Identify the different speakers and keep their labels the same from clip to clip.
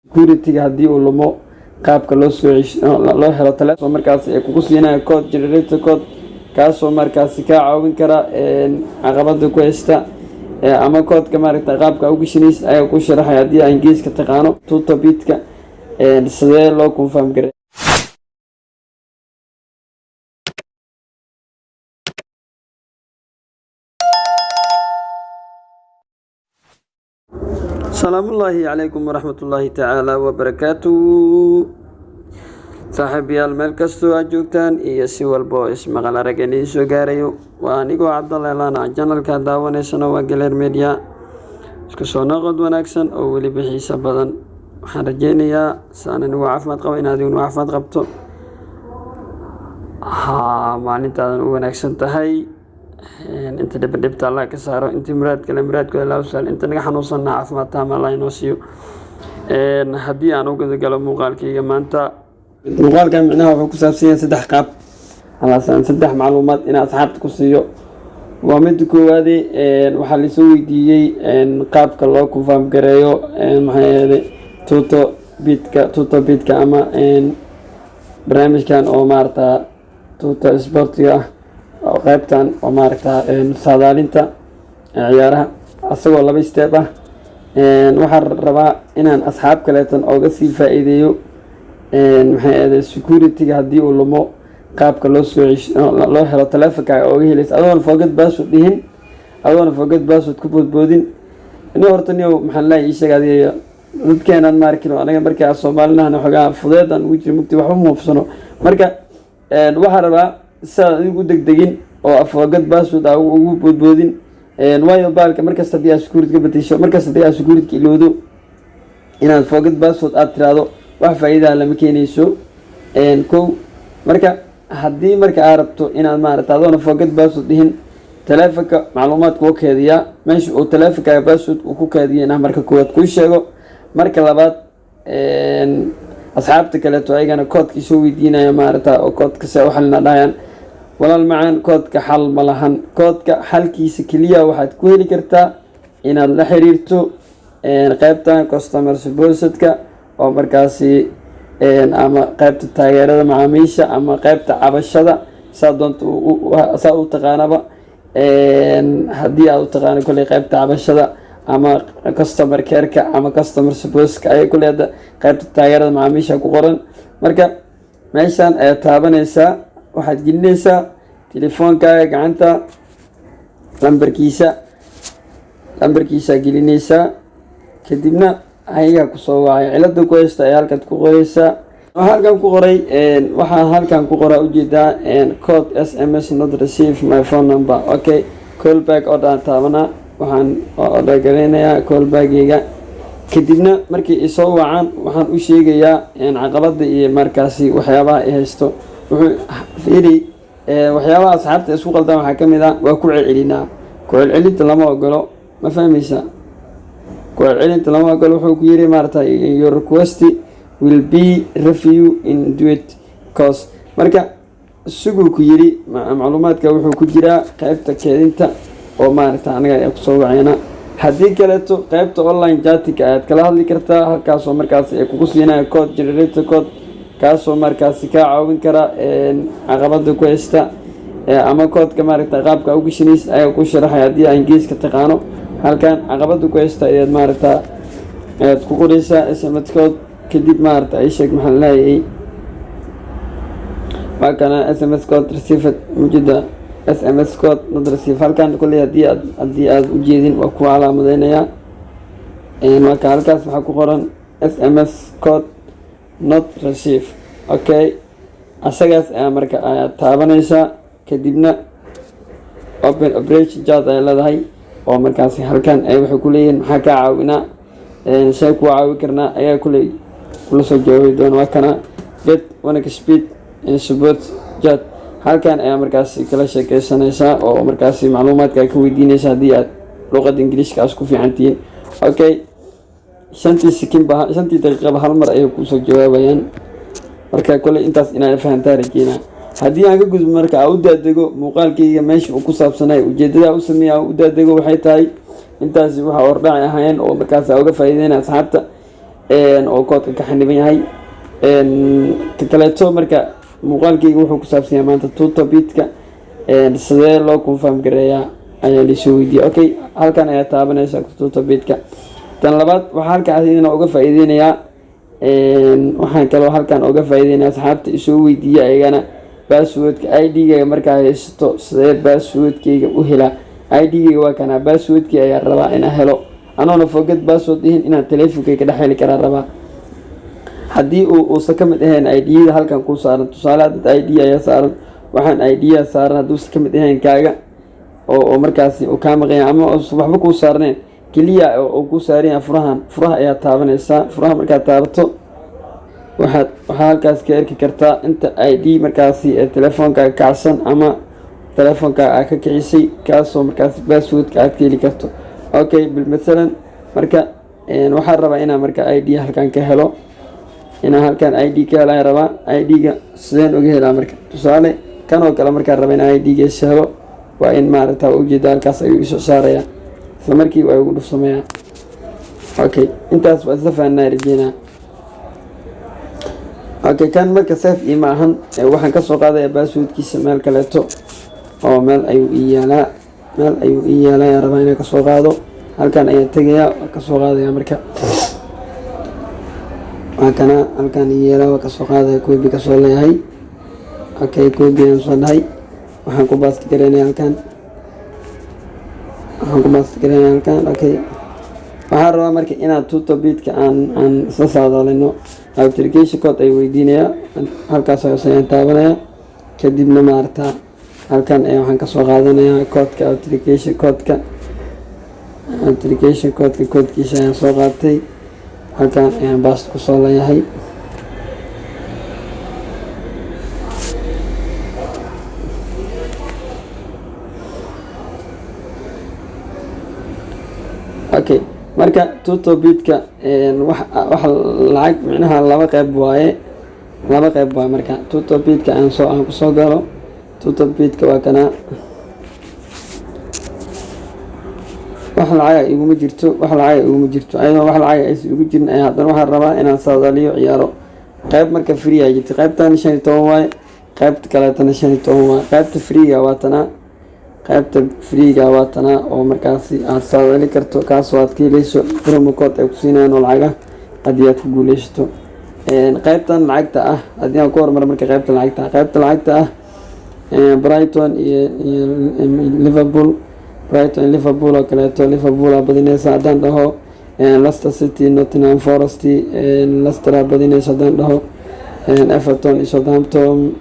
Speaker 1: Security-ga haddii uu lumo, qaabka loo soo loo helo taleefon markaasi ay kugu siinayo code generator, code kaasoo markaasi kaa caawin kara caqabada ku haysta, ama koodka maaragta qaabka u gashanaysa ayaa ku sharaxay haddii aa Ingiriiska taqaano. Totobetka sidee loo confirm garay? Salaamullaahi calaykum waraxmatullaahi tacaala wabarakaatu. Saaxiibayaal, meel kastoo aad joogtaan iyo si walba oo ismaqal arag idiin soo gaarayo, waa anigoo Cabdalla Elana. Channelka daawanaysana waa Galeer Media. Isku soo noqod wanaagsan oo weliba xiiso badan. Waxaan rajeynayaa saan anigu caafimaad qabo in adiguna caafimaad qabto, haa, maalintaadan u wanaagsan tahay. Inta dhiba dhibta Allah ka saaro, intii muraad kale muraadkooda Allah u sahlo, inta naga xanuunsanna caafimaad taama Allah inoo siiyo. Haddii aan u gudagalo muuqaalkayga maanta, muuqaalkan micnaha wuxuu ku saabsan yahay saddex qaab halasaan saddex macluumaad in asxaabta ku siiyo. Waa midda koowaade, waxaa laisoo weydiiyey qaabka loo confirm gareeyo, maxay ahayde, Totobetka, Totobetka ama barnaamijkan oo maarata Toto Sportiga ah, oo qaybtan oo maaragta saadaalinta ciyaaraha, asagoo laba step ah. Waxaan rabaa inaan asxaab kaleetan ooga sii faa-iideeyo, maxay ahayde, security-ga haddii uu lumo, qaabka loo soo loo helo taleefonkaaga ooga helaysa adoona forget password dhihin, adoona forget password ku boodboodin. Ini horta niyow, maxaan leeyahay, ii sheeg adiga. Dadkeenan maarkin anaga markaa Soomaalinahana xogaa fudeedan ugu jira mugti, waxba muubsano. Marka waxaan rabaa sidaad adigu u degdegin oo forget password aa ugu boodboodin, waayo baalka markasta haddii aad security ka bedesho, markasta haddii aad security ilowdo, inaad forget password aad tiraahdo wax faa-iidaa lama keenayso. Kow, marka haddii marka aad rabto inaad maarata adoona forget password dhihin, taleefonka macluumaadka uu keediyaa meesha uu taleefonkaaga password uu ku keediya inaa marka koowaad kuu sheego. Marka labaad, asxaabta kaleeto ayagana koodka isoo weydiinaya maarata oo koodka se u xalina dhahayaan. Walaal macaan, koodka xal ma lahan. Koodka xalkiisa keliya waxaad ku heli kartaa inaad la xiriirto qeybtan customer supportka oo markaasi ama qeybta taageerada macaamiisha ama qeybta cabashada, saa doonta saa u taqaanaba. Haddii aad u taqaano kolley qeybta cabashada ama customer careka ama customer supportka ayay kulley hadda qeybta taageerada macaamiisha ku qoran. Marka meeshan ayaad taabanaysaa, waxaad gelinaysaa telefoonkaaga gacanta lambarkiisa, lambarkiisaa gelinaysaa, kadibna ayagaa kusoo wacay. Cilada ku haysta ayaa halkaad ku qoreysaa. Waxaa halkan ku qoray, waxaa halkan ku qoraa ujeedaa, "Code SMS not receive my phone number." Okay, call back order aan taabanaa, waxaan order gareynayaa call backgeyga. Kadibna markii isoo wacaan waxaan u sheegayaa caqabada iyo markaasi waxyaabaha ay haysto. Wuxuu fiiri, waxyaabaha asxaabta isku qaldaan waxaa kamid ah waa ku celcelinaa. Ku celcelinta lama ogolo, ma fahmeysa? Ku celcelinta lama ogolo. Wuxuu ku yiri maarata, "Your request will be review in due course." Marka suguu ku yiri, macluumaadka wuxuu ku jiraa qeybta keedinta oo maaragta anaga ay kusoo waceyna. Haddii kaleeto qeybta online chattinga ayaad kala hadli kartaa, halkaasoo markaasi ay kugu siinaya code generator, code kaasoo markaasi kaa caawin kara caqabada ku haysta, ama koodka maaragta qaabka u gashanaysa ayaa ku sharaxay haddii aa Ingiriiska taqaano. Halkan caqabada ku haysta ayaad maaragta ayaad ku qoreysaa SMS code. Kadib maaragta ay sheeg, maxaan leeyahay, waa kana SMS code received mujida, SMS code not receive. Halkan kolley haddii aad ujeedin waa ku calaamadeynayaa. Waa ka halkaas waxaa ku qoran SMS code not receive. Okay, asagaas ayaa marka ayaad taabanaysaa, kadibna open operation chat ay leedahay, oo markaasi halkan ay waxay ku leeyihiin maxaa kaa caawinaa, shay kuwa caawi karnaa ayaa kuley kula soo jawaabi doona. Waa kana get 1xBet support chat. Halkan ayaa markaasi kala sheekeysanaysaa oo markaasi macluumaadka ka weydiinaysa haddii aad luqadda Ingiliishka aas ku fiican tihiin. Okay, shantii sikinba, shantii daqiiqaba hal mar ayay kusoo jawaabayaan. Marka koley intaas inaan fahantaa rajeynaa. Haddii aan ka gudbo, marka aa u daadego muuqaalkayga meesha uu ku saabsanay, ujeedadaa u sameeya aa u daadego waxay tahay intaasi waxa ordhaci ahaayeen oo markaas aa uga faa'iideyna asxaabta. Oo koodka ka xaniban yahay. Ka kaleeto, marka muuqaalkeyga wuxuu ku saabsan yahay maanta Totobetka sidee loo confirm gareeyaa ayaa laisoo weydiiyey. Okay, halkan ayaa taabanaysa Totobetka. Tan labaad, waxaa halkaas idina uga faa-iideynayaa, waxaan kaloo halkan uga faa-iideynaya asxaabta isoo weydiiya ayagana passwordka ID-gayga. Markaa haysato, sidee passwordkeyga u helaa? ID-gayga waa kanaa, passwordkii ayaa rabaa inaan helo anoona forget password dhihin, inaan teleefonkeyga dhex heli karaa rabaa. Haddii uusan ka mid ahayn ID-yada halkan ku saaran, tusaale dad ID ayaa saaran, waxaan ID-ya saaran, hadduusan ka mid ahayn kaaga oo markaasi uu kaa maqanya ama waxba kuu saarneen, keliya oo kuu saaran yahay furahan, furaha ayaa taabanaysaa. Furaha markaad taabato, waxaa halkaas ka arki kartaa inta ID markaasi ee teleefoonkaaga kacsan ama teleefoonkaaga aad ka kicisay, kaasoo markaasi passwordka aad ka heli karto. Okay, mathalan marka waxaan rabaa inaan marka ID halkan ka helo, inaan halkan ID ka helo ayaan rabaa. ID-ga sideen uga helaa? Marka tusaale kan oo kale markaan raba inaan ID-gaas helo, waa in maaragta ujeeda halkaas ayuu isoo saaraya, isla markii waa igu dhufsamayaa. Okay, intaas waa isla fahanaa rajeynaa. Okay, kan marka safe ima ahan. Waxaan kasoo qaadaya passwordkiisa meel kaleeto oo meel ayuu ii yaalaa, meel ayuu ii yaalaa ayaan rabaa inaan kasoo qaado. Halkan ayaan tegayaa, waa kasoo qaadaya. Marka waa kana halkan ii yaalaa, waa kasoo qaadaya, copy kasoo leeyahay. Okay, copy ayaan soo dhahay. Waxaan ku paste garaynaya halkan, waxaan ku paste garaynaya halkan. Okay, waxaan rabaa marka inaad Totobetka aan isla saadaalino. Application code ay weydiinayaa, halkaas hoose ayaan taabanaya. Kadibna maarata halkan ayaa waxaan kasoo qaadanayaa koodka application codeka. Application codeka koodkiisa ayaan soo qaatay, halkan ayaan paste kusoo leeyahay. Okay, marka Totobetka wax lacag micnaha laba qeyb waaye, laba qeyb waaye. Marka Totobetka aan kusoo galo, Totobetka waa kana. Wax lacaga iguma jirto, wax lacaga iguma jirto. Ayadoo wax lacaga aysan igu jirin ayaa haddana waxaan rabaa inaan saadaliyo ciyaaro. Qeyb marka free aa jirta, qeybtan 15 waaye, qeybta kaleetana 15 waaye. Qeybta freega waa tanaa, qeybta freega waa tanaa oo markaasi aad saadali karto, kaasoo aad ka heleyso promo code ay kusiinayaan oo lacaga haddii aad ku guuleysato. Qeybtan lacagta ah haddii aan ku hormaro, marka qeybta lacagta ah, qeybta lacagta ah, Brighton iyo Liverpool, Brighton iyo Liverpool oo kaleeto, Liverpool aa badineysa haddaan dhaho. Leicester City, Nottingham Forest, Leicester aa badineysa haddaan dhaho. Everton iyo Southampton,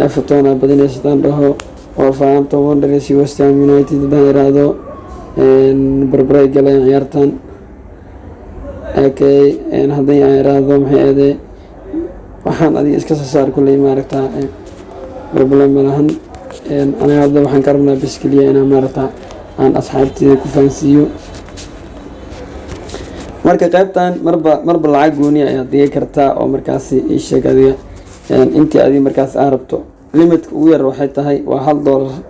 Speaker 1: Everton aa badineysa haddaan dhaho. Wolverhampton Wanderers iyo West Ham United haddaan iraahdo, barbaray galeen ciyaartan. Okay, haddii aan iraahdo, maxay ahdee, waxaan adiga iska soo saar kulley, maaragtaa, problem ma lahan. Aniga hadda waxaan ka rabnaa bes keliya inaan maaragta aan asxaabteyda ku fahansiiyo. Marka qaybtan marba marba lacag gooni ayaad dhigi kartaa oo markaasi ii sheeg adiga intii adiga markaas aa rabto. Limitka ugu yar waxay tahay waa $1.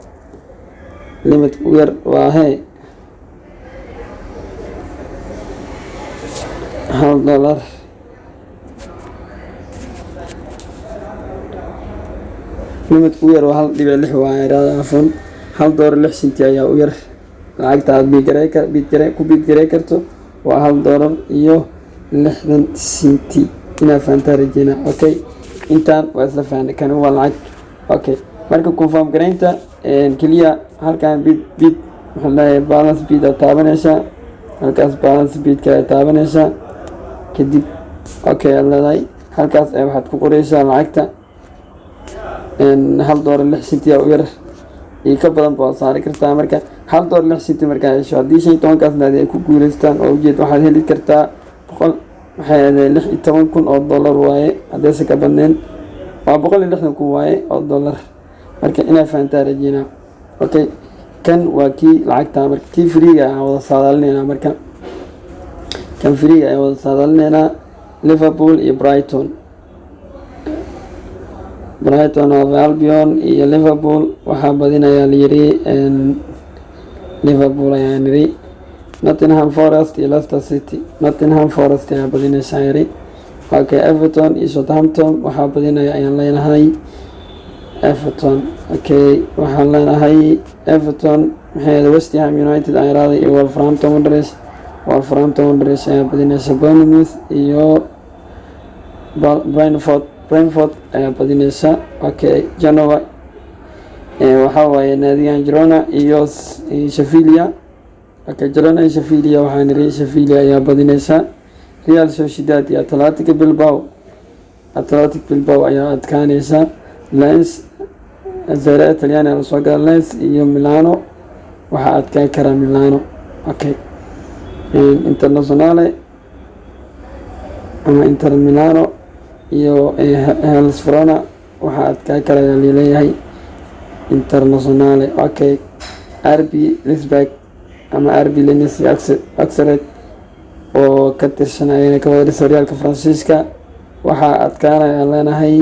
Speaker 1: Limitka ugu yar waa $1. Limitka ugu yar waa 1.6, waa irahda, afon, $1.06 ayaa u yar. Lacagta aad biidgare ku biidgarey karto waa $1.60. Inaad fahantaa rajeynaa. Okay, intaan waa isla fahanay. Kani waa lacag. Okay, marka confirm garaynta keliya halkan bid waxaan leeyahay balance bid aad taabanaysaa, halkaas balance bidka aad taabanaysaa. Kadib okay aad leedahay. Halkaas ayaa waxaad ku qoreysaa lacagta, $1.06 aa u yar iyo ka badan baad saari kartaa. Marka $1.06 markaa hesho, haddii 15-kaas naadi ay ku guuleystaan oo ujeed, waxaad heli kartaa boqol, waxay ahayd 16,000 oo dollar waaye, haddaysan ka badneen waa 160,000 waaye oo dollar. Marka inaa fahantaa rajeynaa. Okay, kan waa kii lacagta. Marka kii freega aan wada saadaalinaynaa, marka kan freega ayaan wada saadaalinaynaa, Liverpool iyo Brighton, Brighton of Albion iyo Liverpool. Waxaa badinayaa layiri Liverpool ayaan niri. Nottingham Forest iyo Leicester City, Nottingham Forest ayaa badinaysaa yari. Okay, Everton iyo Southampton, waxaa badinaya ayaan leenahay Everton. Okay, waxaan leenahay Everton. Maxay West Ham United aan iraaday iyo Wolverhampton Wanderers, Wolverhampton Wanderers ayaa badinaysa. Bournemouth iyo Brentford, Brentford ayaa badinaysa. Okay, Genoa, waxaa waaye naadigan Girona iyo Sevilla. Okay, Girona iyo Sevilla, waxaan iri Sevilla ayaa badinaysa. Real Sociedad iyo Athletic Bilbao, Athletic Bilbao ayaa adkaanaysa. Lens, Serie A Talyaani lasoo gala, Lens iyo Milano, waxaa adkaan kara Milano. Okay, Internazionale ama Inter Milano iyo Hellas Verona, waxaa adkaan kara ayaa laleeyahay Internazionale. Okay, RB Leipzig ama RB Lens Auxerre oo ka tirsan ayana ka wada dhisa horyaalka Faransiiska, waxaa adkaanaya leenahay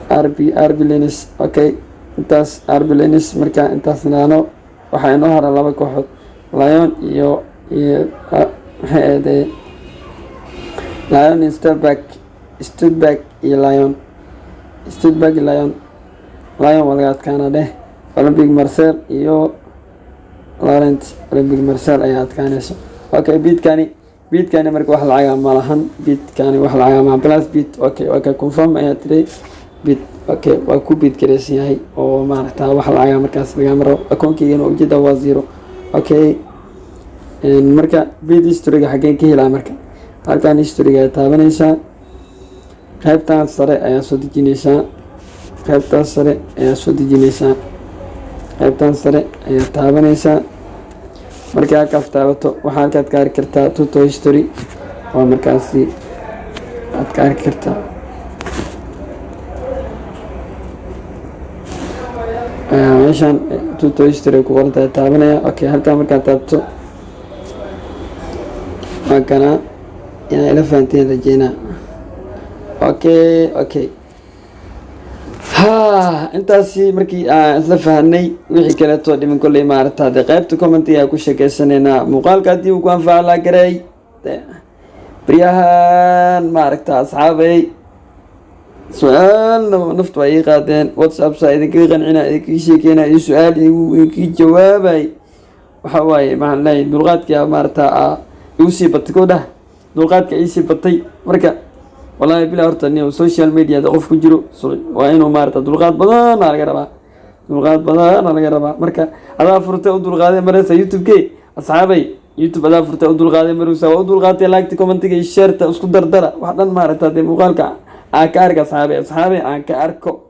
Speaker 1: RB Lens. Okay, intaas RB Lens. Markaa intaas nidhaahno, waxaa inoo hara laba kooxood, Lyon iyo maxay ahde Lyon iyo Stuttgart, Stuttgart iyo Lyon, Stuttgart iyo Lyon, Lyon waa laga adkaana dheh. Olympique Marseille iyo Lorient, Olympique Marseille ayaa adkaanaysa. Okay, betkani marka wax lacaga ma lahan, betkani wax lacaga ma place bet. Okay, confirm ayaa tiri bet. Okay, waa ku bet garaysan yahay oo maaragta wax lacaga markaas lagama rabo. Akoonkaygana ujeeda waa zero. Okay, marka bet historyga xaggeen ka helaa? Marka halkan historyga ayaa taabanaysaa, qaybtan sare ayaa soo dejinaysaa, qaybtaas sare ayaa soo dejinaysaa, qaybtan sare ayaa taabanaysaa. Markii halkaas taabato, waxaa halkaad ka arki kartaa toto history oo markaasi aad ka arki kartaa. Meeshaan toto history ku qoran tahay taabanaya. Okay, halkaa markaad taabto, waa kana. Inaa ila fahanteen rajeynaa. Okay, ha, intaasi markii aan isla fahanay, wixii kaleeto dhiman kolley maaragta dee qaybta commentiga ku sheekeysanaynaa. Muuqaalka haddii uu ku anfaca laa garay. Baryahan maaragta, asxaabay, su-aalna naftu ay ii qaadeen. WhatsApp saa idinkaga qancina, idinkaga sheekeyna iyo su-aal idinkaga jawaabay. Waxa waaye, maxaan leeyahay, dulqaadkii maaragta igu sii batay ko dhah, dulqaadka iisii batay. Marka wallahi bila horta nin social media qof ku jiro waa inuu maarata dulqaad badan laga rabaa, dulqaad badan laga rabaa. Marka adaa furtay u dulqaaday maraysa YouTube-ke. Asxaabay, YouTube adaa furtay u dulqaaday maraysa, waa u dulqaatay. Liketa, commentiga iyo shareta isku dardara, wax dhan maaragta dee muuqaalka aan ka arka. Asxaabay, asxaabay, aan ka arko.